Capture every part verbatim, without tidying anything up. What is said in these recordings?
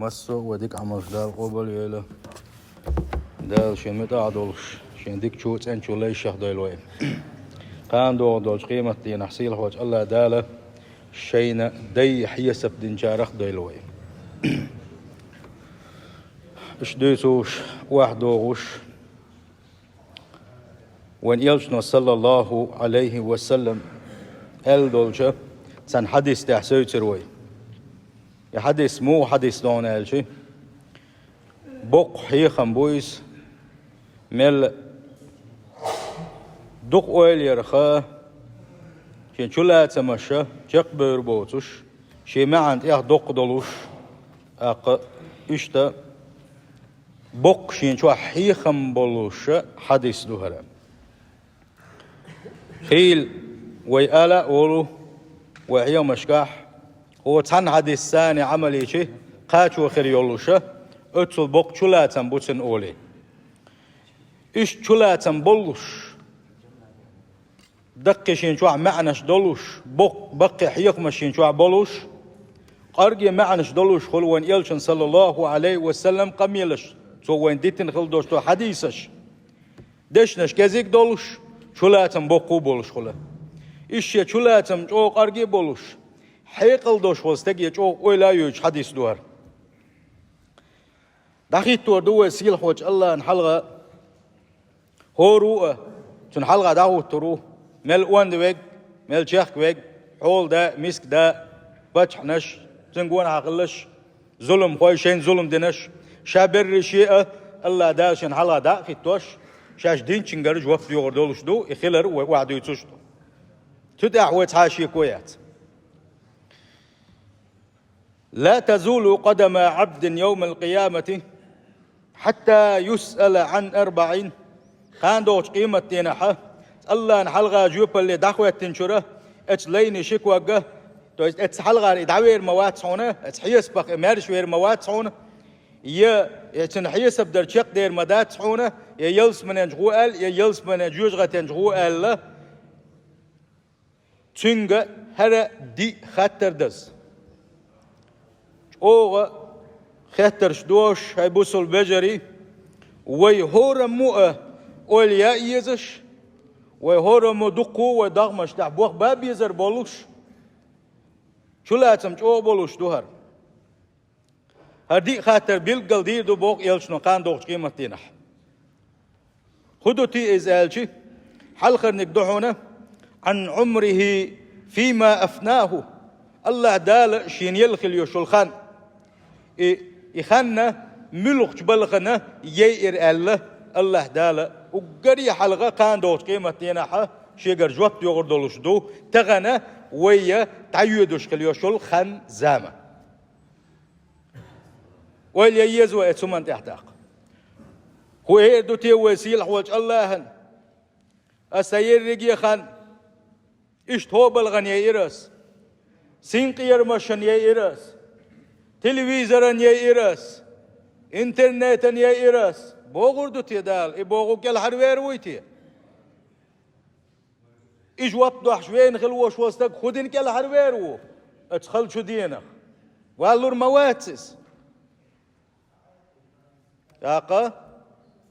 Массо а вай дика Ӏамалш Дала къобал а йойла. Дала шен муьтӀахь а долуш, шен дикачу а, цӀеначу а лайшех дойла вай. Кхана догӀу долчу къематдийнахь сийлахьволчу АллахӀ Дала шайна дай хьесап динчарах а дойла вай. Уьш дуьйцуш, охьадогӀуш, вайн элчано, саллаллаху Ӏалайхи ва саллам, аьлла долчу цхьана хьадис тӀехь севцира вай. И хьадис муха хьадис ду хьуна аьлчи, боккха хьехам бу иза, мел дукха ойла ярх, шен чулацамаша чекхбевр боцуш, шен маьӀна тӀех доккха долуш, тӀаккха иштта боккха шен чохь хьехам болуш хьадис ду хӀара. Хийла вай ала а волу, вай хьехамашкахь, оцу цхьана хьадисца Ӏамал йичи, кхачо хир йолуша, оццул боккха чулацам бу цуьнан олий. Иштта чулацам болуш, даккхий шен чохь маьӀнаш долуш, боккха баккхий хьехамаш шен чохь болуш, кӀорге маьӀнаш долуш хуьлу вайн элчан, саллаллаху Ӏалайхи ва саллам, къамелаш, цо вайна дитина хила долуш долу хьадисаш. Дешнаш кӀезиг долуш, чулацам боккха а болуш хуьлу. Иштта шен чулацам чӀогӀа кӀорге а болуш, хьекъал долуш волу стаге чӀогӀа ойла а йойтуш хьадис ду хӀара. ДӀахӀиттор ду вай сийлахьволчу АллахӀан хьалха, хӀора а цуьнан хьалха дӀахӀуттур ву, мел онда верг, мел чехка верг, хьола да, миска да, паччахьнаш, цуьнан гонахьа хилларш, зуламхой, шайна зулам динарш, ша берриш а, АллахӀ Дала шен хьалха дӀа а хӀиттош, шаьш динчуьнгара жоп доьхур долуш ду, и хилар вай охьадуьйцуш ду. Цу тӀехь вай цхьа а шеко яц. «لا تزول قدما عبد يوم القيامة حتى يسأل عن أربع». Кхана догӀучу къематдийнахьа АллахӀан хьалха жоьпалле дӀахӀоьттинчуьра оцу лайне ши кога, то есть оцу хьалхара и дӀавер ма вац хьуна, оцу хьесапах и маьрша вер ма вац хьуна, я, я цуьнан хьесап дар чекхдер ма дац хьуна, я ялсаманен чу гӀо аьлла, я ялсаманен жоьжахатен чу гӀо аьлла, цуьнга хӀара диъ хаттар даза. ЧӀогӀа хеттарш дош, хӀай бусул бежарий, вай хӀораммо а ойла яа езаш, вай хӀораммо дуккхо а вай догӀмаш тӀехь бохба безар болуш, чулацам чӀогӀа болуш ду хӀара. ХӀара диъ хаттар билггал дийр ду боху элчано кхана догӀучу къематдийнахь. ХӀун ду те иза аьлчи, хьалхарниг ду хьуна: «عن عمره فيما أفناه». АллахӀ Дала шена елла хила йолуш йолу хан, и, и ханна муьлхачу балхана яйира аьлла, АллахӀ Дала уггаре хьалха кхана догӀучу къематдийнахьа шегара жоп доьхур долуш ду, тахана вай дӀайоьдуш хила йолуш йолу хан, зама. Ойла ян еза вай оцу хӀуманна тӀехь даккха. ХӀун эр ду те вай сийлахьволчу АллахӀана? Аса ерриге хан, иштта хӀобалгӀан яйира ас, синкъера машан яйира ас, телевизоран яйира ас, интернетан яйира ас, бохур ду те Дала, и боху кӀелхьарвер вуй те? И жоп дохьуш вена хила волуш волу стаг хӀун дина кӀелхьарвер ву оцу халчу денах? Валлур ма вац иза. ТӀаккха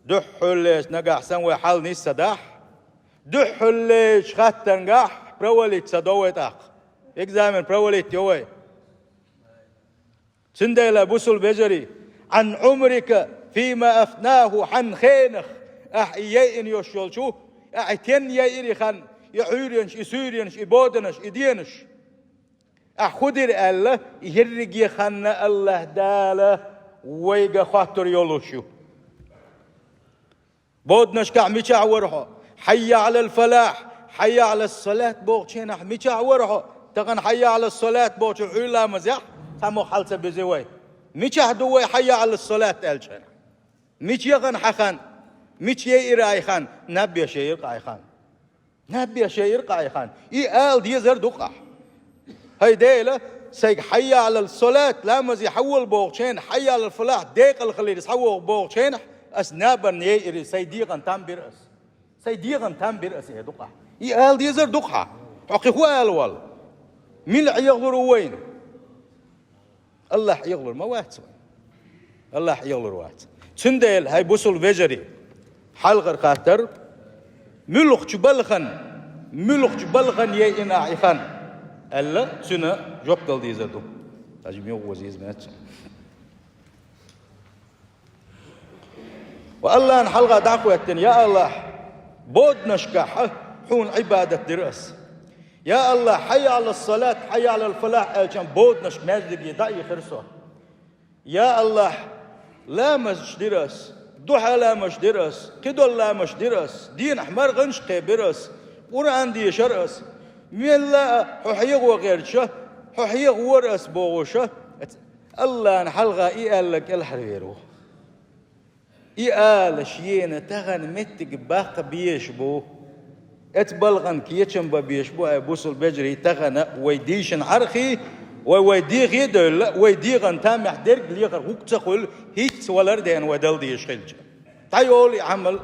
дуьххьарлечу нагахь санна вай хьал нисса дахь, дуьххьарлечу хаттаргахь провалить ца до вай тӀаккха. Экзамен провалить йо вай. Цундела, бусул вежарий, «عن عمرك فيما أفناه», хьан хенах, ахь и яйина йолуш йолчу, ахь и тенна яйира и хан, и Ӏуьйренаш, и суьйренаш, и боданаш, и денаш. Ахь хӀун дира аьлла, и ерриге ханна АллахӀ Дала вайга хоттур йолуш ю. Боданашкахь мичахь вара хьо? «حي على الفلاح», «حي على الصلاة» бохучу хенахь мичахь вара хьо? Тахана «حي على الصلاة» бохучу хьуьйламазехь цхьаммо хьал ца бези вай. Мичахь ду вай «حي على الصلاة» аьллачу хенахь? Мича яхана хьан хан? Мича яйира ахь хан? Наб беш яйира-кх ахь хан. Наб беш яйира-кх ахь хан. И ала дезар ду-кх ахь. ХӀай Дела, сайга «حي على الصلاة», ламазе хьавола бохучу хенахь, «حي على الفلاح», декъала хилира схьавогӀу бохучу хенахь, ас набарна яйира, сайн дегӀан там бира ас. Сайн дегӀан там бира ас, эр ду-кх ахь. И ала дезар ду-кх хьан. Хьо кхин хӀун ала воллу? Мила Ӏехалур ву вайна? АллахӀ Ӏехалур ма вац вайна. Аллахь хьехалур вац. Цундела, хӀай бусалба вежарий, хьалхара хаттар: муьлхачу балхана, муьлхачу балхана яйина ахь и хан? Аьлла, цуьнан жоп дала дезар ду. Хьажа, муьлха ваза иза меца. Ва Аллахьна хьалха дӀахӀоьттина: «Я Аллахь, боданашкахь хьуна Ӏибадат дира ас. Я Аллахь, хьайя Ӏала салат, хьайя Ӏала фалахь аьлча боданашка маьждиге дӀаихира со. Я Аллахь, ламазаш дира ас, духьа ламазаш дира ас, кхидолу ламазаш дира ас, дийнахь маргӀанаш а кхебира ас, Къуръан дешара ас. Мелла а хьо хьехо гӀерташ, хьо хьехавора ас бохуш». Аллахьна хьалха и аьлларг кӀелхьарвер ву. И ала шена тахана меттиг баккха безаш бу. Эцу балхана кечам бан безаш бу, хӀай бусалба вежарий, тахана вай дийшина хьархий, вай, вай дехий а девлла, вай дегӀан тамехь дерг лехар хӀума ца хуьлу, хӀинцца валар а деана вай дала дезаш хилча. ДӀайолу и Ӏамал,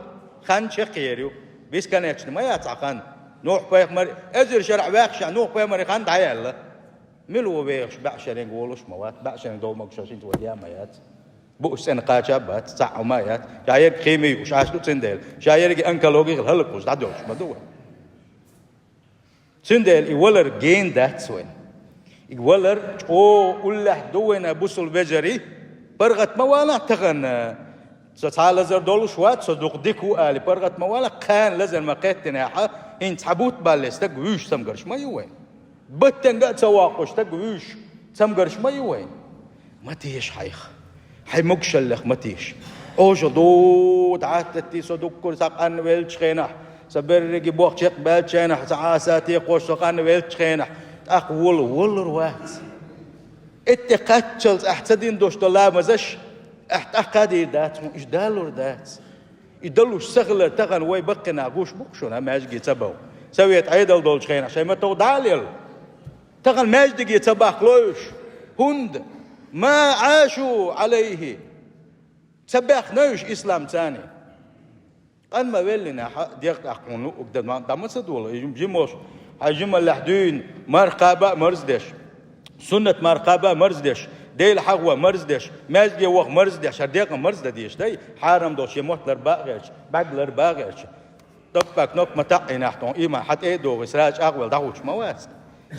хан чекхъер ю. Бесконечно ма яц хьан хан. Нухь-пайхамар, эзар шарахь ваьхча, Нухь-пайхамаран хан дӀаяьлла. Мила ву вехаш, бӀе шерниг волуш а ма вац, бӀе шерниг дов могуш хӀинца вай де а ма яц. Буъуш цӀена кхача а бац, цхьаъ хӀума а яц. Ша ерг хими юуш Ӏаш ду цундела. Ша ерг онкологи хилла хӀаллаквуш дӀадоьлхуш ма ду вай. Цундела и валар гена дац вайна. И валар чӀогӀа уллехь ду вайна, бусалба вежарий. ПаргӀат ма валахь тахана, со цхьа лазар долуш вац, со дукха дика ву али, паргӀат ма валахь, кхана лазар ма кхеттинехь, хӀинца цхьа бутт балле стаг вуьйш цамгарш ма ю вайн. Баттанга а ца воккхуш стаг вуьйш цамгарш ма ю вайн. Ма теша хьайх. Хьайн могушаллех ма теша. Ожа ду, дӀататти со дуккхур сан къанна веллачу хенахь, сан берриге бох чекхбаьллачу хенахь, сан Ӏаса текхош со къанна веллачу хенахь, тӀаккха вола, воллур вац. ЭттӀе кхаччалц ахь ца дина долуш долу ламазаш, ахь тӀаккха а дийр дац хьуна, уьш далур дац. И далуш ца хилар тахана вай баккхий нах гуш бу-кх шуна, маьждиге ца бовла. Совет Ӏедал долчу хенахь шайн ма-тов дӀа а лелла. Тахана маьждиге ца баккхало уьш. ХӀунда? Ма Ӏашу Ӏалайхи. Ца баьхна уьш ислам царний. Къанна ма веллинехь, дегӀ тӀаккха хьуна луъург дан дӀа ма ца долу, и жим-, жимолш, хьайн жималлехь дуьйна марха кхаба а марздеш, суннат марха кхаба а марздеш, Дела хьахо марздеш, маьждиге ваха марздеш, хӀара декъа марздан дезаш дай, хьарам долуш я мотт ларба а гӀерташ, бӀаьрг ларба а гӀерташ. Таппак нок ма таӀийнехь тхуна, иман хьан тӀе а догӀий, сразу чӀагӀвелла дӀахӀуттуш ма вац.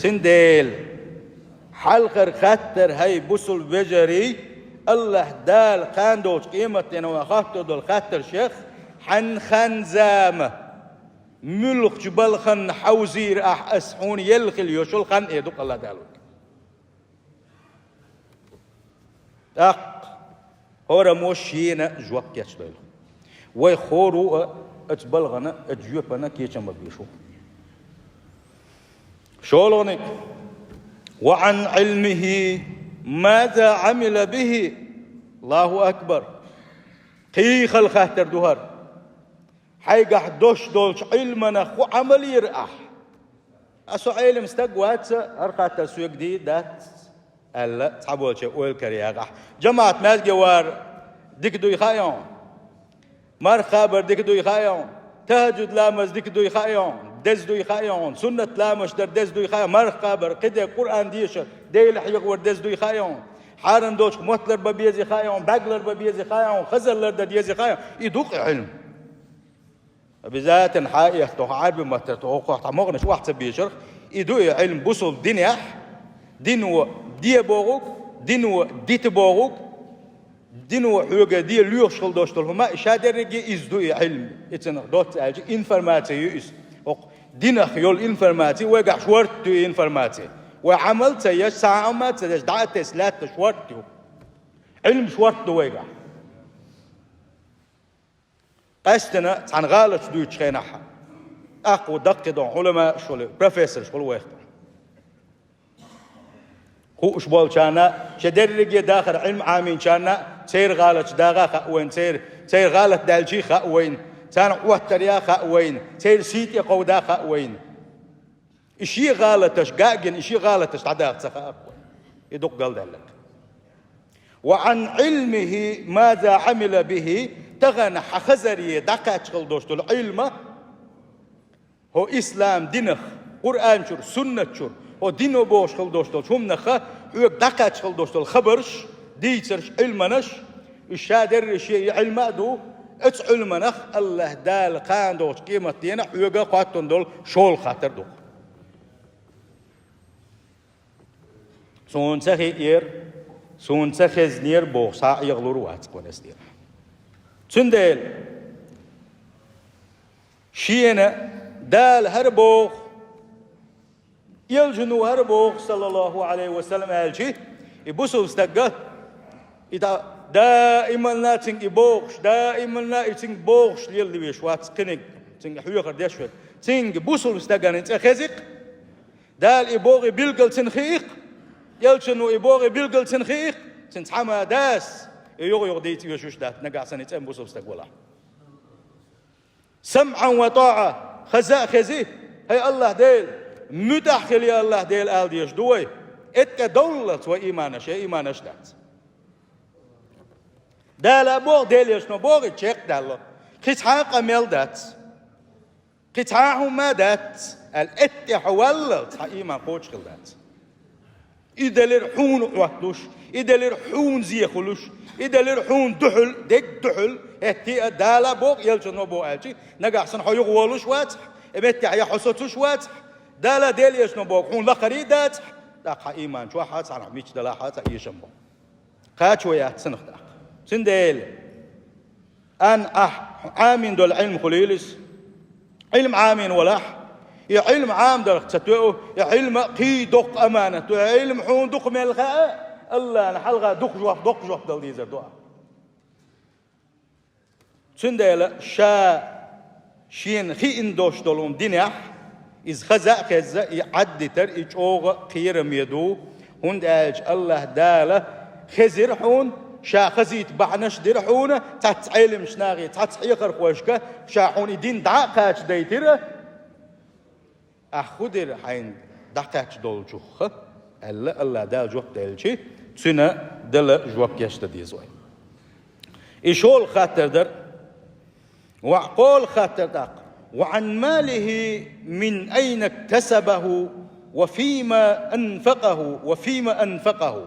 Цундела, хьалхара хаттар, хӀай бусалба вежарий, Аллахь Дала кхана долчу къематдийнахь ван хоттур долу хаттаршех: хьан хан-зама, муьлхачу балханна хьовзийра ахь ас хьуна елла хила йолуш йолу хан, эр ду-кх Аллахь Дала. ТӀаккха хӀораммо шена жоп кечдойла. Вай хӀора а оцу балхана, оцу жоьпана кечам бан безаш ву. ШолгӀаниг: «Ва Ӏан Ӏилмихи маза Ӏамила бихи». Аллаху акбар! Кхин хала хаттар ду хӀара. Хьайгахь долуш долчу Ӏилманах хӀун Ӏамал йира ахь? Ас со Ӏелам стаг вац, хӀара хаттар соьга дийр дац, аьлла, цхьаболчо ойла караехь ахь. ЖамаӀат маьждиге вар дика дуй хаьа хьуна? Марха кхабар дика дуй хаьа хьуна? ТахӀажжуд ламаз дика дуй хаьа хьуна? Деза дуй хаьа хьуна? Суннат ламазаш дар деза дуй хаьа хьуна? Марха кхабар, кхидерг Къуръан дешар, Дела хьехавар деза дуй хаьа хьуна? Хьарам долчух мотт ларбан безий хаьа хьуна? БӀаьрг ларбан безий хаьа хьуна? Хазалла лардан дезий хаьа хьуна? И ду-кх Ӏилма. Обязательно хьаэцна тхо Ӏарби маттара, тхо хӀокхо тхьа могӀанаш охьа ца безарх, и ду и Ӏилма бусалба динехь, дино де бохург, дино дита бохург, дино хьоьга де лоьхуш хила долуш долу хӀума, и шадерриге иза ду и Ӏилма. И цунах доцца аьлча, информаци ю иза. ХӀокху динах йолу информаци, вайгахь шортта ю и информаци. Вай Ӏамал а ца еш, цхьа а хӀума а ца деш, дӀа а тесна лаьтта шортта ю. Ӏилма шортта ду вайгахь. Къаьстина цхьана гӀалаташ дуьйцучу хенахь, тӀаккха ву даккхий догӀу Ӏуламааш хуьлу, профессорш хуьлу вайх тӀе. Хууш болчарна, шен дерриге дахар Ӏилма Ӏамийначарна, церан гӀалаташ дагӀа а хаьа вайна, церан, церан гӀалат даьлчий а хаьа вайна, царна Ӏоттар яа а хаьа вайна, церан сий тӀе кховда а хаьа вайна. И шен гӀалаташ, га а гина, и шен гӀалаташ дӀадаха ца хаьа-кх вайна. И дукха галдаьлларг. «Ва Ӏан Ӏилмихи маза Ӏамила бихи», тахана хьан хазаре дӀакхаьчча хила долуш долу Ӏилма, хӀо ислам динах, Къуръан чуьра, суннат чуьра, хӀо дино бохуш хила долуш долчу хӀуманах хьоьга дӀакхаьчча хила долуш долу хабарш, дийцарш, Ӏилманаш, Уьш ша дерриш а и Ӏилма а ду, оцу Ӏилманах АллахӀ Дала кхана долчу къематдийнахь хьоьга хӀоттун долу шолгӀа хаттар ду. Суна ца хиънера, суна ца хезнера боху схьа а эгӀалур вац кхунас дера. Цундела шена Дала хӀара боху, Элчано хӀара боху, саллаллаху Ӏалайхи ва саллам, аьлчи, и бусулба стагга, и да-, даиманна цинга и бохуш, даиманна и цинга бохуш лелавеш вац кхиниг, цинга хьоьхар деш вац. Цинга бусулба стагана цӀе хезикх, Дала и боху и билггал цин хиикх, Элчано и боху и билггал цин хиикх, цин цхьа ма дас, и юха-юха дийца вешуш дац, нагахь санна и цӀен бусулба стаг валахь. СамӀан ва тӀаӀа, хаза а хези, хӀай АллахӀ Дела, муьтӀахь хила, я АллахӀ Дела, ала дезаш ду вай, эткъа довллалц вай иманаш, я иманаш дац. Дала а боху, Дела Элчано боху, и чекхдаьлла, кхин цхьа а къамел дац. Кхин цхьа а хӀума дац, аьлла, эттӀехьа валлал цхьа иман кхочушхила дац. И делира хьуна Ӏотталуш, и делира хьуна зе хуьлуш, и делира хьуна дуьхьал, дегдуьхьал, хӀетте а Дала боху, Элчано боху аьлчи, нагахь санна хьо юхаволуш вацахь, и меттехь я хьо соцуш вацахь, Дала Дела Элчано боху, хьуна лакхарий дацахь, тӀаккха хьан иман чохь а цхьанхьа мичча далахь а цхьа эшам бу. Кхачо яц цунах тӀаккха. Цундела, ан ахь Ӏамин долу Ӏилма хуьлийла иза. Ӏилма Ӏамин валахь, и Ӏилма Ӏамдарх ца тоьу, и Ӏилма кхий доккха аманат ду, и Ӏилма хьуна дукха мел хаьа, АллахӀна хьалха дукха жоп, доккха жоп дала дезар ду ахь. Цундела ша шена хиъна долуш долу хӀума динехь, иза хаза а хезза, и Ӏаддитар, и чӀогӀа кхераме ду, хӀунда аьлча АллахӀ Дала хезира хьуна, ша хазийта бахьанаш дира хьуна, цхьацца Ӏеламчу нахе, цхьацца хьехархошка, ша хьуна и дин дӀа а кхачадайтира. Ахь хӀун дира хьайна дӀакхаьчча долчух? Аьлла, АллахӀ Дала жоп делчи, цуьнан дала жоп гечдан деза вай. И шолгӀа хаттар дара. Ва кхолгӀа хаттар тӀаккха. Ва ан малихи мин айна иктасабаху, ва фима анфакъаху, ва фима анфакъаху.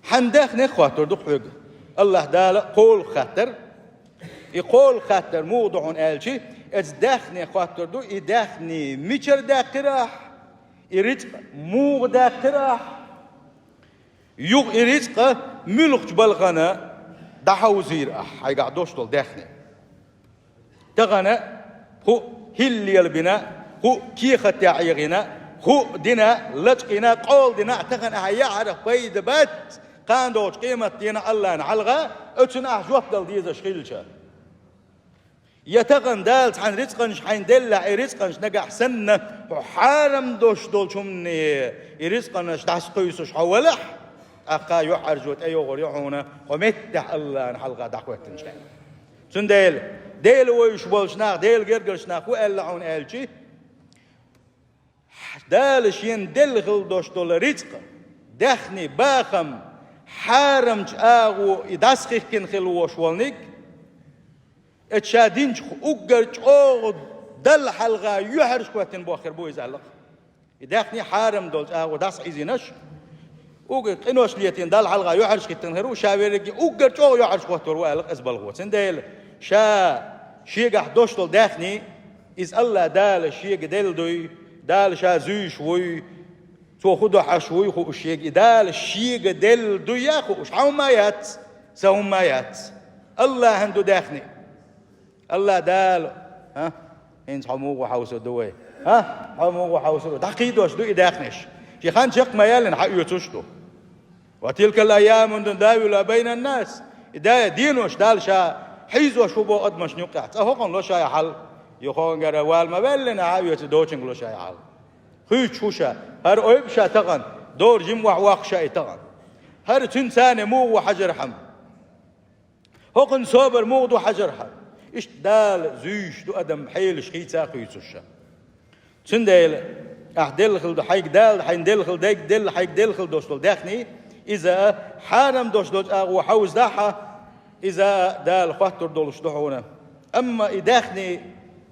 Хьан даьхнех хоттур ду хьоьга. АллахӀ Дала кхолгӀа хаттар. И кхолгӀа хаттар муха ду хьуна аьлчи, эца даьхнех хоттур ду, и даьхни мичара даьккхира ахь, и рицкъ муха даьккхира ахь, юха и рицкъ муьлхачу балхана дӀахьовзийра ахь, хьайгахь долуш долу даьхни. Тахана хӀуъа хӀилла лелабина, хӀуъа кехатехь Ӏехийна, хӀуъа дина, лачкъийна, къола дина, тахана ахьа яхьарах пайда бац, кхана долчу къематдийнахь АллахӀна хьалха, оцунна ахь жоп дала дезаш хилча. Я тахана Дала цхьана рицкъанаш хьайна деллехь, и рицкъанаш нагахь санна, хьо хьарам долуш долчу хӀумане и рицкъанаш дӀасакхуьйсуш хьо валахь, тӀаккха юьхьӀаьржо тӀейогӀур ю хьуна, хьо меттехь АллахӀна хьалха дӀахӀоьттинчу хенахь. Цундела, Дела вевзаш болчу нах, Делан гергарчу нах хӀун аьлла хьуна аьлчи, Дала шена делла хила долуш долу рицкъ, даьхни, бахам, хьарамчу агӀо и дӀасахихкина хила волуш волниг, эца ша динчух уггар чӀогӀа Далла хьалха юьхьӀаьржа хӀоьттина боххур бу иза аьлла-кх. И даьхни хьарам долчу агӀо дӀасахьийзийнарш, уггар къинош летийна Далла хьалха юьхьӀаьржа хӀиттина хир ву, ша верриге уггар чӀогӀа юьхьӀаьржа хӀоттор ву аьлла-кх иза балхо. Цундела ша шегахь долуш долу даьхни, иза АллахӀ Дала шега делла дуй, Дала ша зуьйш вуй, цо хӀун до хьаш вуй хууш шега, и Дала шега делла дуй а хууш, хьан хӀума яц, сан хӀума яц. АллахӀан ду даьхни. АллахӀ Дала, а? ХӀинца хьо муха хьовсур ду вай? А? Хьо муха хьовсур ду? ДӀакхийдош ду и даьхнаш. Шен хан чекх ма яьллина, хьан оьцуш ду? Ва тилкал айяму нудавилуха байнан нас. И да-, денош Дала ша хьийзош ву боху адамашна юккъехь. Цкъа хӀокхунна ло ша хьал. Юхунгара вала ма ваьллина, хьан оьцу дочуьнга ло ша хьал. Хуьйцуш ву ша. ХӀара ойба ша тахана. Дора жима охьавоккхуш ша и тахана. ХӀара цуьнан царне муха ву хьажархьама. ХӀокхуьнан собар муха ду хьажархьама. Иштта Дала зуьйш ду адам хьелаш хийца а хуьйцуш ша. Цундела ахь делла хила ду, хьайга Дала хьайна делла хила, дайга делла, хьайга делла хила долуш долу даьхни, иза хьарам долуш долчу агӀо хьовзадахь а, иза Дала хоттур долуш ду хьуна. Амма и даьхни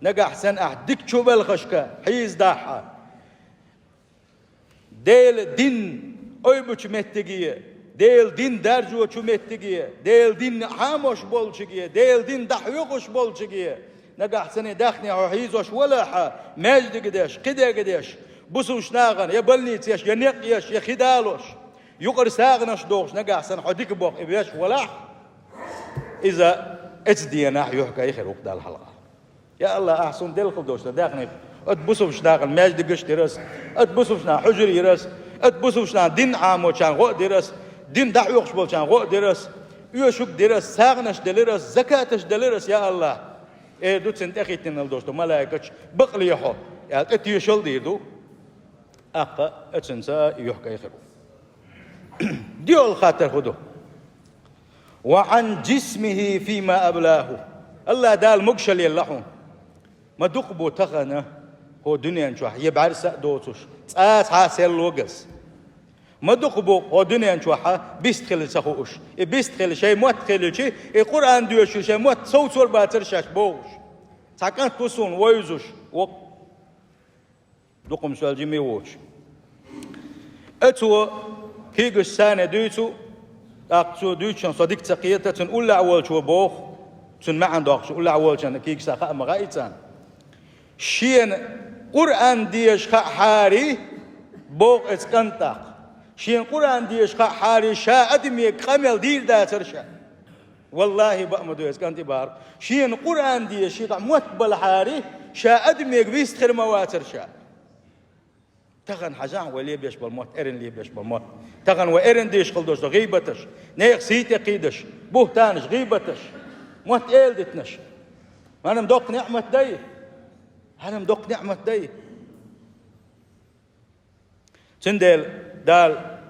нагахь санна ахь дика чу балхашка хьийзадахь а, Делан дин ойбучу меттиге, Делан дин даржочу меттиге, Делан дин хьамош болчуге, Делан дин дӀахьоьхуш болчуге. Нагахь санна даьхни хьо хьийзош валахь, маьждиг деш, кхидерг деш, бусулба нахана я больницеш, я некъ еш, я хи далош, юкъара сагӀанаш дохуш, нагахь санна хьо дика боху и веш валахь, иза оцу денахь юьхькӀай хир ву-кх Далла хьалха. Я АллахӀ, ахь суна делла хила долуш дан даьхнех, оцу бусулба нахана маьждигаш а дира ас, оцу бусулба нахана хьуьжар а йира ас, оцу бусулба нахана дин Ӏамочарна гӀо а дира ас, дин дӀахьоьхуш болчарна гӀо а дира ас, оьшург а дира ас, сагӀанаш делира ас, закаташ делира ас, я АллахӀ. Эр ду цунна тӀехӀиттина долуш долу малайкаша, бакъ ле хьо, аьлла, тӀе тешал а дийр ду. ТӀаккха оцуьнца юьхькӀай хир ву. ДоьалгӀа хаттар хӀун ду? «Ва Ӏан жисмихи фима аблагьу». АллахӀ Дала могушалла елла хьуна. Ма дукха бу тахана хӀокху дуьнен чохь я бӀаьрса а доцуш, цкъа а цхьа а серло а ца. Ма дукха бу хӀокху дуьнен чохь бист хила ца хууш. И бист хила шайн мотт хилча, и Къуръан доьшуш шайн мотт совцор бацара шаьш бохуш. Цхьа кӀант ву суна вевзаш, воккха. Дукха-м соьлжа-м воцуш. Оцо кегаш санна дуьйцу, тӀаккха цо дуьйцучунах со дика ца кхета, цуьнан уллехь волчо боху, цуьнан маьӀна доккхучу уллехь волчунна кегаш санна хаа ма хаьа царна. Шена Къуръан деша хаахьара, боху оцу кӀанта тӀаккха. Шена Къуръан деша хаахьара, ша адамега къамел дийр дацара ша. Валлахи, баа ма ду иза, кӀанта бахара. Шена Къуръан деша шен тӀехь мотт балахьара, ша адамега вист хир ма вацара ша. Тахана хьажахь вай лебеш болу мотт, эрна лебеш болу мотт. Тахана вай эрна деш хила долуш ду гӀийбаташ, нехан сий тӀе кхийдаш, бухӀтанаш, гӀийбаташ, мотт эла дитанаш. ХӀара-м доккха неӀмат дай? ХӀара-м доккха неӀмат дай? Цундела Дала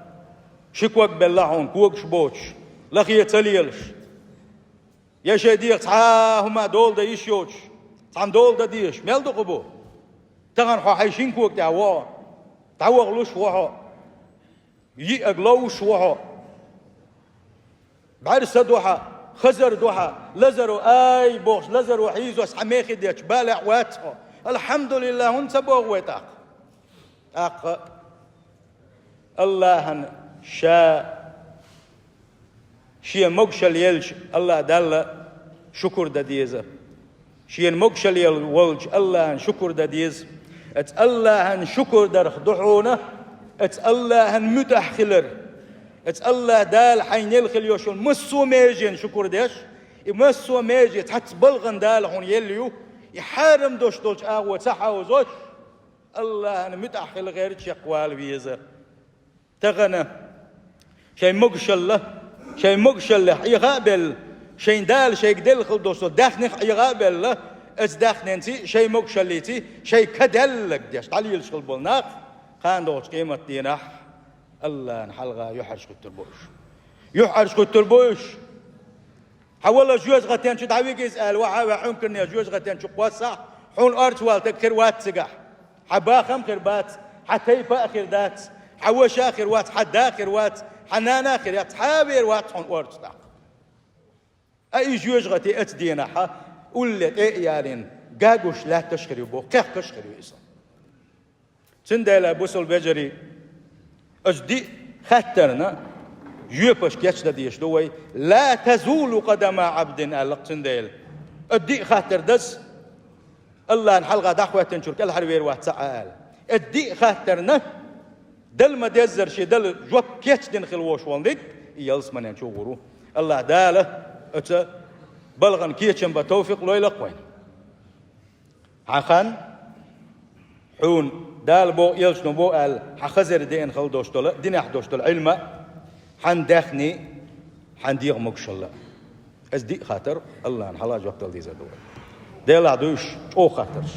ши ког белла хьуна, когаш боцуш, лахе ца лелаш. Я шайн дегӀах цхьа а хӀума дола дан йиш йоцуш, цхьамма дола дан дезаш, мел дукха бу. Тахана хьо хьайн шина кога тӀехь ву хьо, дӀаваха луш ву хьо, йиъаг ловш ву хьо. БӀаьрса ду хьан, хазар ду хьан, лазаро ай бохуш, лазаро хьийзош хьан мехи детташ, балехь вац хьо. АлхьамдулиллахӀ хӀунда ца боху вай тӀаккха? ТӀаккха АллахӀан ша шен могушалла елча, АллахӀ Далла шукур дан деза. Шена могушалла елла волчу АллахӀан шукур дан деза. Оцу АллахӀан шукур дарх ду хьуна оцу АллахӀан муьтӀахь хилар. Оцу АллахӀ Дала хьайна елла хила йолуш йолу массо а меженан шукур деш, и массо а меже цхьацца балгӀан Дала хьуна елла ю, и хьарам долуш долчу агӀо ца хьовзош, АллахӀан муьтӀахь хила гӀерташ чекхвала веза. Тахана шайн могушалла, шайн могушаллех Ӏеха а белла, шайн Дала шайга делла хила долуш долу даьхнех Ӏеха а белла, оцу даьхненций, шайн могушаллиций, шайн ка даьлларг деш, дӀалелаш хила болу нах, кхана догӀучу къематан дийнахь АллахӀан хьалха юьхьӀаьржа хӀуьттур бу уьш. ЮьхьӀаьржа хӀуьттур бу уьш. Хьан вала жоьжахатен чу дӀавига иза аьлла, вахьа а ваьхьа, Ӏункарне жоьжахатен чу кхоссахь, хьуна орца вала стаг хир вац цигахь. Хьан бахам а хир бац, хьан тайпа а хир дац, хьан ваша а хир вац, хьан да а хир вац, хьан нана а хир яц, цхьа а вер вац хьуна орца тӀаккха. Ткъа и жоьжахати оцу денахь улле тӀе а ялийна, гагуш лаьтташ а хир ю боху, кхехкаш а хир ю иза. Цундела, бусалба вежарий, оцу диъ хаттарна жоьпаш кечдан дезаш ду вай, «Ла тазулу къадама Ӏабдин», аьлла-кх цундела. Оцу диъ хаттар даза АллахӀан хьалха дӀахӀоьттинчуьра кӀелхьарвер вац цхьа а аьлла. Оцу диъ хаттарна дала ма-деззара шен дала жоп кечдина хила волуш волу дерг и ялсаманен чу гӀур ву. АллахӀ Дала оцу балхана кечам бан товфикъ лойла-кх вайна. Хьан хан, хьуна Дала боху, элчано боху аьлла, хьан хазар деана хила долуш долу, динехь долуш долу Ӏилма, хьан даьхни, хьан дегӀан могушалла. Иза диъ хаттар АллахӀан хьалха жоп дала дезар ду вай. Делахь дуьйш чӀогӀа хаттарш.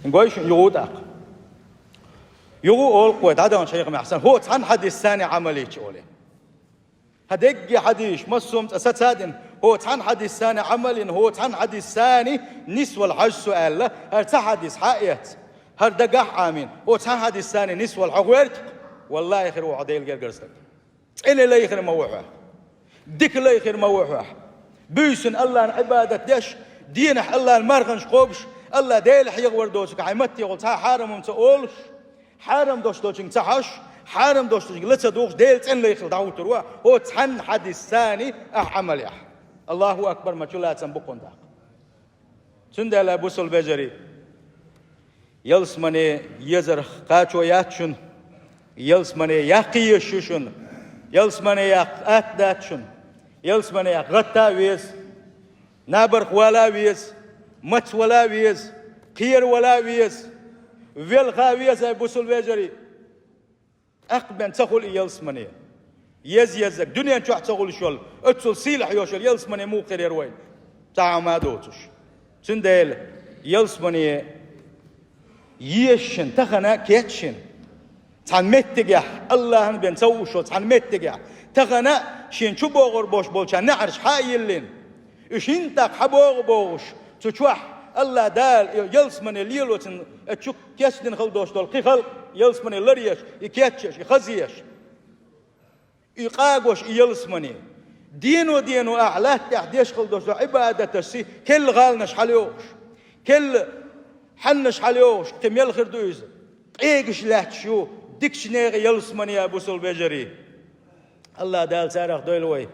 Гой шуна юха тӀаккха. Юха олу-кх вай дӀадаханчу хьехамехь санна, хӀо цхьана хьадис санна Ӏамал йича олий. Хьан дегге хьадийш, массо а цӀа саца а дина, хӀо цхьана хьадис санна Ӏамал йина, хӀо цхьана хьадис санна нисвала хьажа со аьлла, хӀара цхьа хьадис хьа а эцна, хӀара дагахь а Ӏамийна, хӀо цхьана хьадис санна нисвала хьо гӀерта-кх, валлахӀи, хир ву хьо Делан гергара стаг. ЦӀена лай хир ма ву хьох. Дика лай хир ма ву хьох. Буьйсанна АллахӀан Ӏибадат деш, денахь АллахӀан марханаш кхобуш, АллахӀ Дела хьехавар доцург хьайн маттехула цхьа а хьарам хӀума ца олуш, хьарам долуш долчуьнга ца хьожуш, хьарам долчуьнга ла ца дугӀуш, Делан цӀена лайхал дӀахӀуттур ву, хӀо цхьанна хьадис санна ахь Ӏамал яхь. Аллаху акбар, ма чу лацам бу кхунна даккха. Цундела, бусул вежарий, ялсамане езарх кхачо яц шуна, ялсамане яккха езаш ю шуна, ялсамане яккха атта дац шуна, ялсамане яккха гӀатта а веза, набарх вала а веза, маца вала а веза, кхера вала а веза, велха а веза, ай бусул вежарий. ТӀаккха бен ца хуьлу и ялсамане. Еза-еззаг, дуьнен чохь ца хуьлуш йолу, оццул сийлахь йолуш йолу ялсамане муха хир яра вайн? Цхьа хӀума а доцуш. Цундела ялсамане езаш шуна, тахана кечйина. Цхьана меттигехь, Аллахьан бен ца хууш йолу цхьана меттигехь, тахана шена чу богӀур болуш болчарна неӀарш хьа а йиллина. Уьш хӀинца тӀаккха хьан богӀу бохуш, цу чохь Аллах Дала и ялсамане лелоцун, оцу чу кечдина хила долуш долу кхин халкъ ялсамане ларъеш, и кечъеш, и хазъеш, и къагош, и ялсамане. Дено-дено ахь латта тӀехь деш хила долуш долу Ӏибадаташций керла гӀаланаш хьалайохуш, керла хьаннаш хьалайохуш, кхин мел хир ду иза? Къегаш лаьтташ ю дикачу нехан ялсамане, ай бусул вежарий. Аллах Дала царах дойла вай.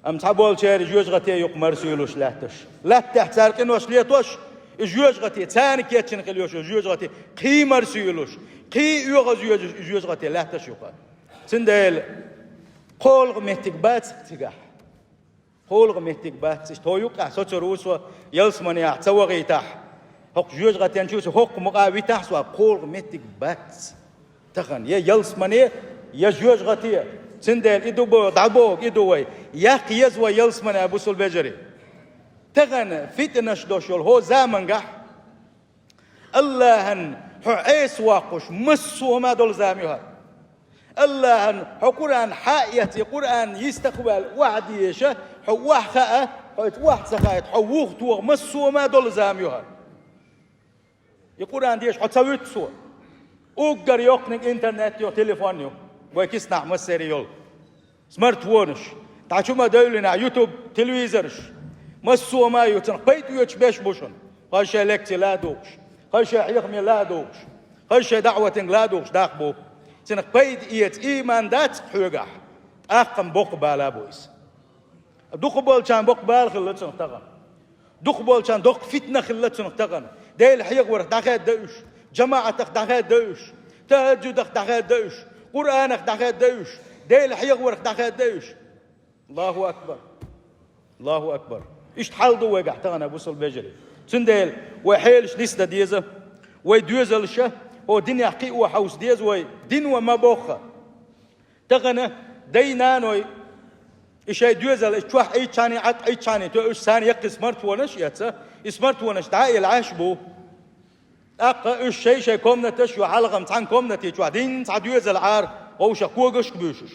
Амма цхьаболчеран жоьжахате юкъа марсуьйлуш лаьтташ. Латта тӀехь цара къинош летош, и жоьжахате, царна кечйина хила йолуш йолу жоьжахате кхин марсуьйлуш, кхин оьгӀаз йоьжуш и жоьжахате лаьтташ юкъа. Цундела кхоалгӀа меттиг бац цигахь. КхоалгӀа меттиг бац, иштта хӀо юккъехь соцур ву со, ялсаманехь ца вахийтахь. ХӀокху жоьжахатен чу со хӀокху мукъа а витахь, со кхоалгӀа меттиг бац. Тахана я ялсамане, я жоьжахате. Цундела и ду бо-, дӀабогу, и ду вай. Яккха еза вай ялсамане, ай бусул вежарий. Тахана фитнаш долуш йолу хӀо замангахь, Аллахьан хьо Ӏеса воккхуш, массо а хӀума долу зама ю хӀара. Аллахьан хьо Къуръан хьа а эций, Къуръан йистах ваьлла охьа дезаш, хьо охьа хаа, хьоьца охьа ца хаийта, хьо вуха тоха, массо а хӀума долу зама ю хӀара. И Къуръан дезаш хьо ца вуьту цо. Уггар йоккханиг интернет ю, телефон ю. Вай киснахь массеран йолу. Смартфонаш, дӀа чу ма девллинехь, ютуб, телевизораш, массо а хӀума ю, цунах пайда оьцуш берш бу шуна. Хаза шайн лекци ла а дугӀуш, хаза шайн хьехаме ла а дугӀуш, хаза шайн даӀватинга ла а дугӀуш даккха бу. Цунах пайда эца ийман дац хьоьгахь, тӀаккха-м боккха бала бу иза. Дукхахболчарна боккха бала хилла цунах тахана. Дукхахболчарна доккха фитна хилла цунах тахана. Дела хьехаварх дӀахаьдда уьш, жамаӀатах дӀахаьдда уьш, тахӀаджудах дӀахаьдда уьш, Къуръанах дӀахаьдда уьш, Дела хьехаварх дӀахаьдда уьш. Аллаху акбар! Аллаху акбар! Иштта хьал ду вайгахь тахана, бусул вежарий. Цундела вай хьелаш нисдан деза, вай доьзалша, хӀо динехь кхио хьовса деза вай, дин ван ма бохха. Тахана дай-наной, и шайн доьзал, и чохь Ӏийчхьаний, Ӏад Ӏийчхьаний, то уьш царна яккхий смартфонаш а эца, и смартфонаш дӀа а елла Ӏаш бу. ТӀаккха уьш шай-шай комнаташ ю, хьалха-м цхьана комнати чохь дин цхьа доьзал Ӏара, вовшах когашка буьйшуш.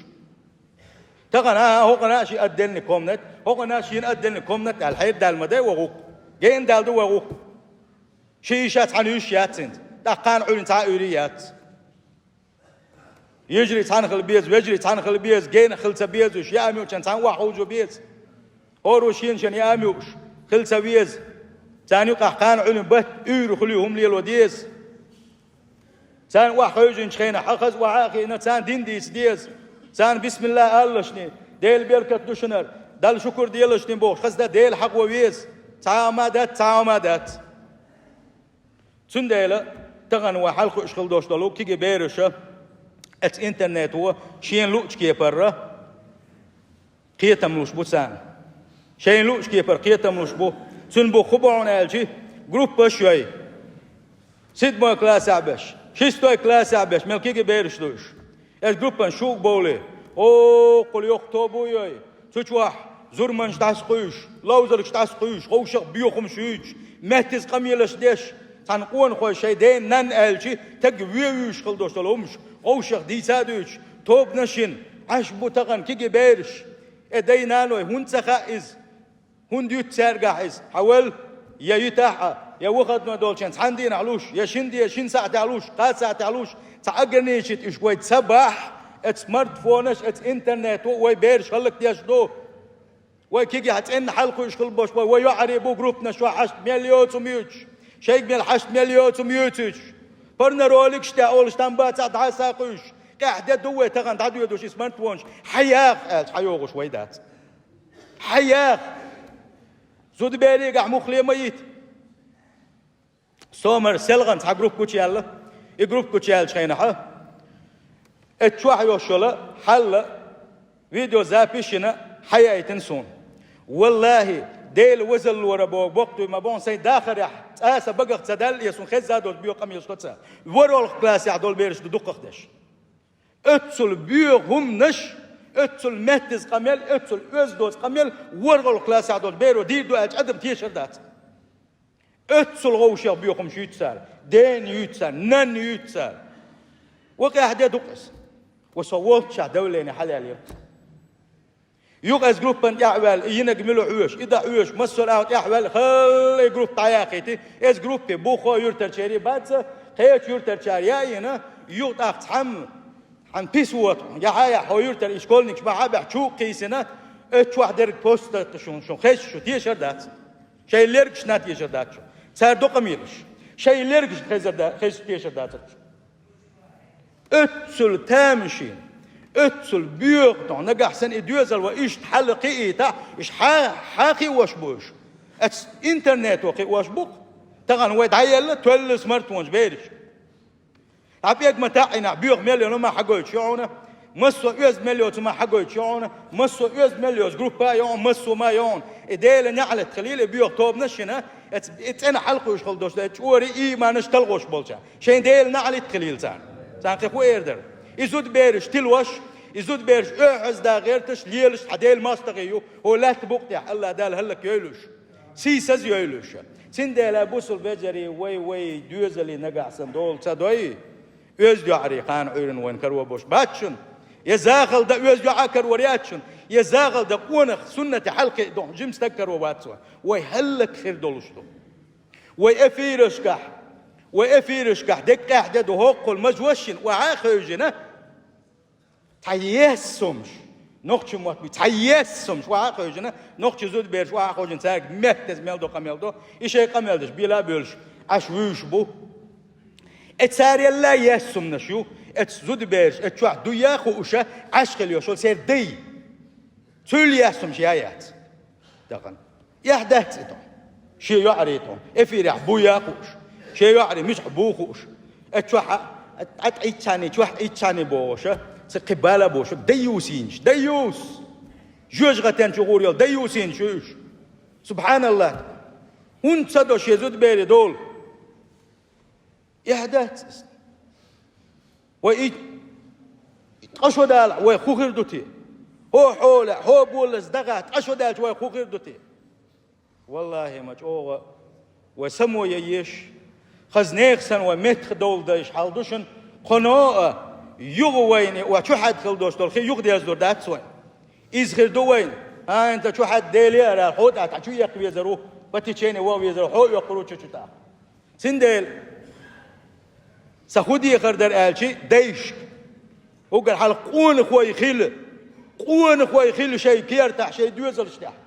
Тахана, а, хӀокхана а шен отдельный комнат, хӀокхана а шен отдельный комнат аьлла, хьердаьлла ма дай вай гӀуллакх. Гена даьлла ду вай гӀуллакх. Ши йиша цхьана йиша яц хӀинца, тӀаккха кхана Ӏуьллина цхьа а Ӏуьйре яц. Йижарий цхьаьна хила беза, вежарий цхьаьна хила беза, генах хила ца беза уьш, яа муьлчан цхьаьна охьа хьовзо беза. ХӀора шена-шена яа муьлш хила ца веза. Царна юкъахь кхана Ӏуьллина бат, уьйр хуьлий хӀума лело деза. Царна охьа хьевзинчу хенахь, хьан хаза охьа а хиъна, царна дин дийца деза. Царна бисмилла алалашний, Дела беркат ду шунара, Далла шукур делашний бохуш, хаза дан Дела хьакъо веза. Цхьа а хӀума дац, цхьа а хӀума дац. Цундела тахана вай хьалха хууш хила долуш долу кегий бераша оцу интернето шена луъучу кепара кхетам луш бу царна. Шайна луъучу кепара кхетам луш бу. Цуьнан бу хӀун бу хьуна аьлча, группаш йой. Седьмой классехь берш, шестой классехь берш, мел кегий бераш ду уьш. Эс группан шуга бовлий, оккхул йоккха тоба йой, цу чохь зурманаш дӀасакхуьйсуш, ловзаргаш дӀасакхуьйсуш, вовшах боьхамаш юьйцуш, меттаза къамелаш деш, цхьана къонахой шайн ден-нанна аьлча, таг вен вуьйш хила долуш долу хӀумаш вовшах дийца а дуьйцуш, тобанаш йина, Ӏаш бу тахана кегий бераш. Э, дай-наной, хӀунда ца хаьа иза? ХӀунда юьту цаьргахь иза? Хьан вал, я йитахь а, я выходной долчун цхьана дийнахь луш, я шина де, шина сахьтехь луш, кхаа сахьтехь луш, цхьа ограничить уьш вай ца бахь, эцу смартфонаш, эцу интернето вай бераш хӀаллакдеш ду. Вай кегий цӀенна хьалха хууш хила болуш бу, вай йоӀарий бу группанаш чохь хьашт мел йоцу хӀума юьйцуш, шайга мел хьашт мел йоцу хӀума юьйцуш. Порнороликаш тӀе олуш там бацахь дӀасакхуьйсуш, Къаьхьа де ду вай тахана дӀадоьдуш и смартфонаш, хьаяха аьлча, хьайогӀуш вай дац. Хьаяха. Зудаберигахь муххале ма йита. Сомара селхана цхьа группа гучаяьлла. И группа гучаяьллачу хенахь, эцу чохь йолуш йолу хьал, видеозапись йина, хьаяийтина суна. Валлахи, Дела вазаллора боху боккха дуй ма боху сайн дахарехь, цкъа а сан багах ца даьлла, и суна хезна долчу боьха къамелаш до цара. ВорхӀалгӀа классехь долу бераш ду дукхахдеш. Оццул боьха хӀуманаш, оццул меттаза къамел, оццул оьзда доцу къамел ворхӀалгӀа классехь долчу беро дийр ду аьлча, адам тешар дац. Оццул гӀовшех боьха хӀуманаш юьйцу цара, дена юьйцу цара, нанна юьйцу цара. Ва къаьхьа де ду-кх иза. Ва со волччохь давление хьалаялийра. Юха иза группана тӀаьхьаваьлла, и йинарг мила хьоьжуш, и дан хьоьжуш, массо а агӀор тӀаьхьаваьлла, халла и группа дӀаяхийти, иза группе буххо юьртарчерий бац, кхечу юьртарчара яийна, юха тӀаккха цхьамма, хьан пис воту, яхьа-яхьа хьо юьртара и школьникаш бахьа а баьхьа чу а кхийсина, оцу чохь дерг пост даккха шун, шун хезча, шу тешар дац. Шайн лергашна тешар дац шу. Цара до къамелаш. Шайн лергашна хезар да-, хезча тешар дацара шу. Оццул тамашийна, оццул боьха тохьа, нагахь санна и доьзал вай иштта хьала кхиийтахь, иштта хьа-, хьан кхиош бу уьш? Оцу интернето кхиош бу-кх. Тахана вай дӀаелла, тоьлла смартфонаш бераш. ДӀа пӀегма таӀийнахь боьха мел йолу ма хьагойтуш ю хьуна, массо а оьзда мел йоцу ма хьагойтуш ю хьуна, массо а оьзда мел йоцу группа а ю хьуна, массо а ма ю хьуна. И Делан неӀалт хилийла и боьха тобанаш шина, эц-, и цӀена хьалакхуьуш хила долуш дай чӀори ийманаш талхош болча. Шайн Делан неӀалт хилийла царна. Царна кхин хӀун эр дара? И зудабераш тилош, и зудабераш оьхьазда гӀерташ, лелаш цхьа Делан мостагӀий ю, хӀо лаьтта букъ тӀехь АллахӀ Дала хӀаллакйойла уьш. Сийсаз йойла уьш. Цундела бусул бежарий вай, вай доьзалий нагахь санна дола ца дой, оьзда йоӀарий кхана Ӏуьйранна вайна каро болуш бац шуна. Я захалла дан оьзда йоӀа карор яц шуна, я захалла дан къонах суннате хьалакхиа доху жима стаг каро вац вайна. Вай хӀаллак хир долуш ду. Вай эфирашкахь, вай эфирашкахь дерг къаьхьа де ду хӀоккхул мажошшина, охьа а хевшина, цхьа ессамаш, нохчийн мотт бу, цхьа ессамаш, охьа а хевшина, нохчийн зудабераш охьа а хевшина, цаьрга меттаза мел до къамел до, и шайн къамел деш, бела а боьлуш, Ӏаш вуьйш бу. Э, цара елла ессамнаш ю, эцу зудабераш, эцу чохь дуй а хууша, Ӏаш хила йолуш йолу церан дай. Цуьнан яьссамаш я яц. Тахана. Эхь дац и тхо. Шен йоӀарий тхо. Эфирехь буй а хууш. Шен йоӀарий мичахь бу хууш. Э, чохь а, а, а, иццани, чохь иццани бохуша. Ца кхин бала бохуша. Даюсинаш. Даюс! Жоьжахатен чу гӀур йолу даюсинаш ю уьш. СубхьаналлахӀ! ХӀунда ца до шен зудаберийн дола? Эхь дац иза. Вай и, и ткъа шо далахь, вай хӀун хир ду те? ХӀо хьолехь, хӀо боллаза дахахь, ткъа шо даьлча вай хӀун хир ду те? Валлахи, ма чӀогӀа вай само яйеш, хаза нехан санна вай меттахдовла дайш хьал ду шуна, кхано а юха вайна, ва чухьаьдда хила долуш долу хи юха дездур дац вайна. Иза хир ду вайна. ХӀан, ца чухьаьдда Деле а ара, хьо тӀе тӀе чу эккха везар ву, по течению ваха везар ву, хьо а эккхур ву чу-чу тӀаккха. Цундела сан хӀун дехар дара аьлча, дайшка, уггар хьалха къонахой хила, къонахой хила шайн кертахь, шайн доьзалш тӀехь.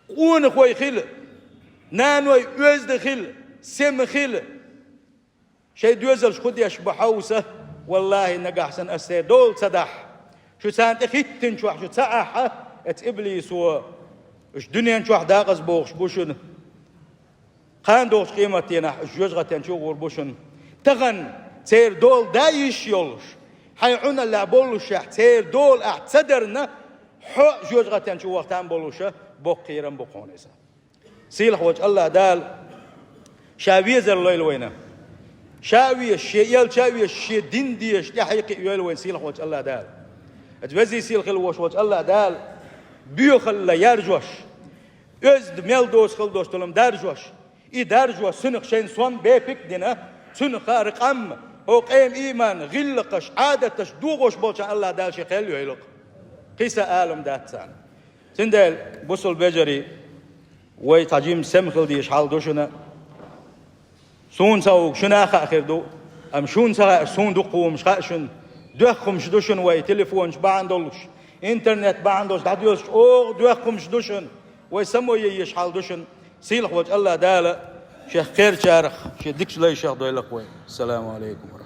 Къонахой хила, наной оьзда хила, сема хила. Шайн доьзалш хӀун деш бу хьовса, валлахи, нагахь санна ас церан дола ца дахь, шу царна тӀе хӀиттинчохь шу ца ахьа, эцу иблисо уьш дуьнен чохь дакъаза бохуш бу шуна. Кхана догӀучу къематденахь уьш жоьжахатен чу гӀур бу шуна. Тахана церан дола дан йиш йолуш, хьайн Ӏуналлехь боллушехь, церан дола ахь ца дарна, хьо жоьжахатен чу ваха там болуша, боккха кхерам бу хьуна иза. Сийлахь волчу АллахӀ Дала Ша везар лойла вайна. Ша а везаш, Шен элча а везаш, Шен дин дезаш, тӀаьхье кхиъ йойла вайна сийлахь волчу АллахӀ Дала. Аса везий сийлахь хила вош волчу АллахӀ Дала боьхалла яржош, оьзда мел доцу хила дош долу даржош, и даржош цуьнах шайн сом бепиг а дина, цуьнах хаар къам, хӀо къема ийман, гӀиллакхаш, Ӏадаташ догӀуш болчарна АллахӀ Дала Шен кхел йойла-кх. Кхин са алам дац царна. Цундела, бусул бежарий, вай цхьа жимма сема хила дезаш хьал ду шуна. Суна ца хууг шуна а хаа хир ду, амма шуна ца хаьаш суна дуккха хӀуманаш хаьа шуна. Доьхкхумаш ду шуна вай, телефонаш бахьана долуш, интернет бахьана долуш, дӀадоьлхуш чӀогӀа доьхкхумаш ду шуна. Вай само яйеш хьал ду шуна. Сийлахь волчу АллахӀ Дала Шех кхерчарах, Шен дикачу лайшех дойла-кх вай. Ассаламу алейкум.